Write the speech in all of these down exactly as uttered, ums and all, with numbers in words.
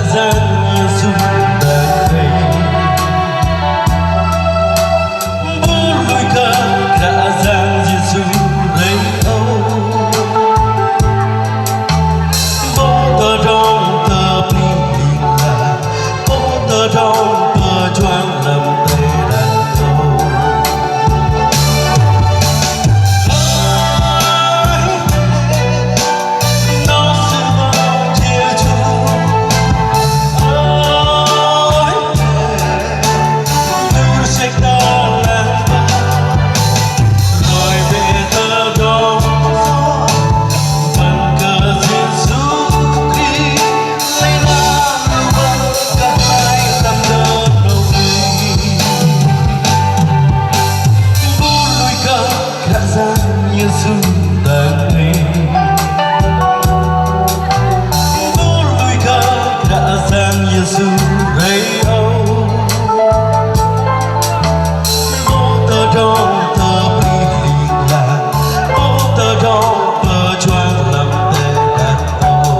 Yang Yêsu dang ei. Bơ̆ lui kơ Kră Yang Yêsu rei âu. Bơ̆ tơdrong tơplih ling lang, bơ̆ tơdrong pơjuang lăm teh đak âu. Kră Yang Yêsu dang ei. Bơ̆ lui kơ Kră Yang Yêsu rei âu. Bơ̆ tơdrong tơplih ling lang, bơ̆ tơdrong pơjuang lăm teh đak âu.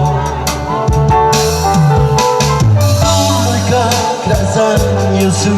Bơ̆ lui kơ Kră Yang Yêsu